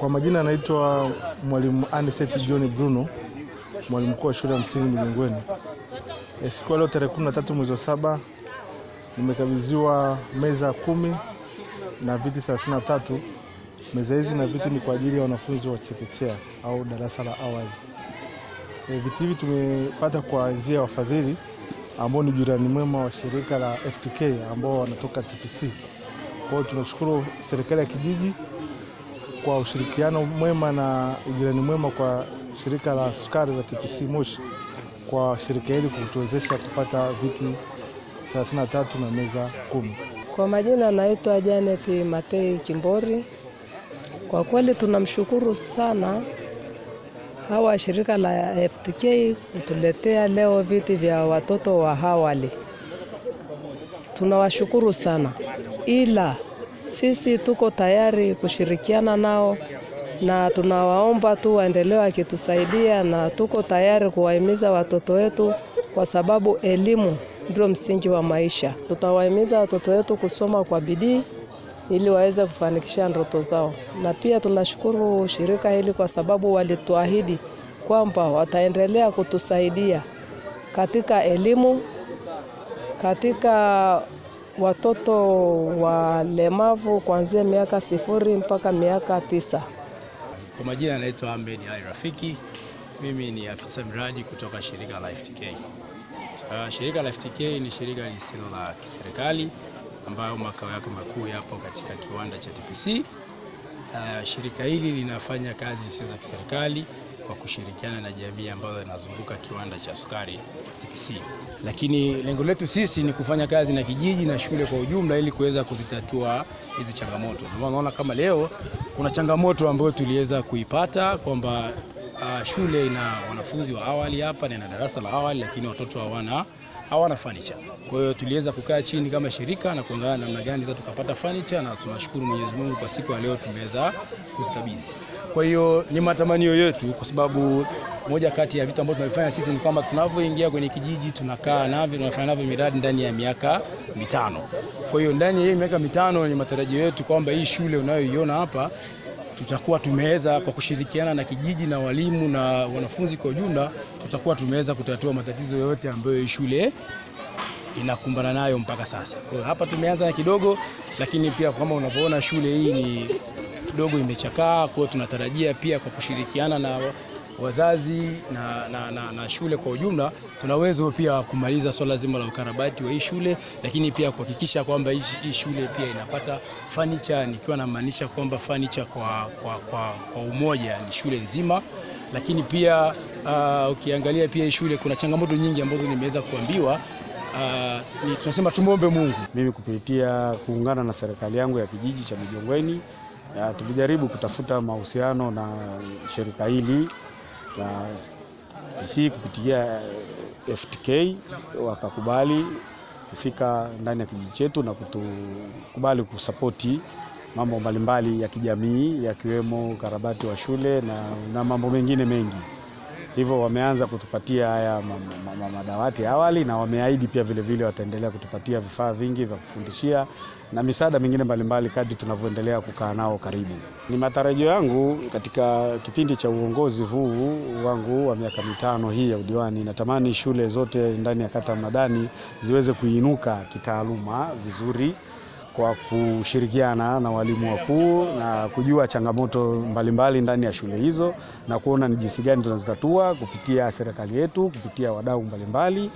Kwa majina anaitwa Mwalimu Anicet John Bruno, mwalimu mkuu wa shule ya msingi Mijongweni. Siku ya leo tarehe 13 mwezi wa 7 nimekabidhiwa meza 10 na viti 33. Meza hizi na viti ni kwa ajili ya wanafunzi wa chekechea au darasa la awali. Viti hivi tumepata kwa njia ya wafadhili ambao ni jirani mwema wa shirika la FTK ambao wanatoka TPC. Kwa hiyo tunashukuru serikali ya kijiji kwa ushirikiano mwema na ujirani mwema kwa shirika la sukari la TPC Moshi kwa shirika hili kutuwezesha kupata viti 33 na meza 10. Kwa majina naitwa Janet Matei Kimbori. Kwa kweli tunamshukuru sana hawa shirika la FTK kutuletea leo viti vya watoto wa awali. Tunawashukuru sana, ila sisi tuko tayari kushirikiana nao na tunawaomba tu waendelee wakitusaidia, na tuko tayari kuwahimiza watoto wetu kwa sababu elimu ndio msingi wa maisha. Tutawahimiza watoto wetu kusoma kwa bidii ili waweze kufanikisha ndoto zao. Na pia tunashukuru shirika hili kwa sababu walituahidi kwamba wataendelea kutusaidia katika elimu, katika watoto walemavu kuanzia miaka 0 mpaka miaka 9. Kwa majina naitwa Ahmed Ali Rafiki. Mimi ni afisa mradi kutoka shirika la FTK. Shirika la FTK ni shirika lisilo la kiserikali ambayo makao yake makuu yapo katika kiwanda cha TPC. Shirika hili linafanya kazi zisizo za kiserikali kwa kushirikiana na jamii ambazo inazunguka kiwanda cha sukari TPC. Lakini lengo letu sisi ni kufanya kazi na kijiji na shule kwa ujumla ili kuweza kuzitatua hizi changamoto. Ndio maana unaona kama leo kuna changamoto ambayo tuliweza kuipata kwamba shule ina wanafunzi wa awali hapa na ina darasa la awali, lakini watoto hawana furniture. Kwa hiyo tuliweza kukaa chini kama shirika na kuangalia namna gani za tukapata furniture, na tunashukuru Mwenyezi Mungu kwa siku ya leo tumeweza kuzikabidhi. Kwa hiyo ni matamanio yetu, kwa sababu moja kati ya vitu ambavyo tunavifanya sisi ni kwamba tunavyoingia kwenye kijiji tunakaa navyo, tunafanya navyo miradi ndani ya miaka 5. Kwa hiyo ndani ya hii miaka 5 ni matarajio yetu kwamba hii shule unayoiona hapa tutakuwa tumeweza kwa kushirikiana na kijiji na walimu na wanafunzi kwa ujumla, tutakuwa tumeweza kutatua matatizo yote ambayo hii shule inakumbana nayo mpaka sasa. Kwa hiyo hapa tumeanza kidogo, lakini pia kama unavyoona shule hii ni kidogo imechakaa. Kwa hiyo tunatarajia pia kwa kushirikiana na wazazi na shule kwa ujumla tuna uwezo pia kumaliza swala zima la ukarabati wa hii shule, lakini pia kuhakikisha kwamba hii shule pia inapata furniture, nikiwa namaanisha kwamba furniture kwa umoja ni shule nzima. Lakini pia ukiangalia pia hii shule kuna changamoto nyingi ambazo nimeweza kuambiwa. Ni tunasema tumuombe Mungu. Mimi kupitia kuungana na serikali yangu ya kijiji cha Mijongweni, tulijaribu kutafuta mahusiano na shirika hili la TPC kupitia FTK, wakakubali kufika ndani ya kijiji chetu na kutukubali kusapoti mambo mbalimbali ya kijamii yakiwemo ukarabati wa shule na mambo mengine mengi. Hivyo wameanza kutupatia haya madawati awali, na wameahidi pia vile vile wataendelea kutupatia vifaa vingi vya kufundishia na misaada mingine mbalimbali kadri tunavyoendelea kukaa nao karibu. Ni matarajio yangu katika kipindi cha uongozi huu wangu wa miaka 5 hii ya udiwani, natamani shule zote ndani ya kata Mnadani ziweze kuinuka kitaaluma vizuri kwa kushirikiana na walimu wakuu na kujua changamoto mbalimbali ndani ya shule hizo na kuona ni jinsi gani tunazitatua kupitia serikali yetu, kupitia wadau mbalimbali.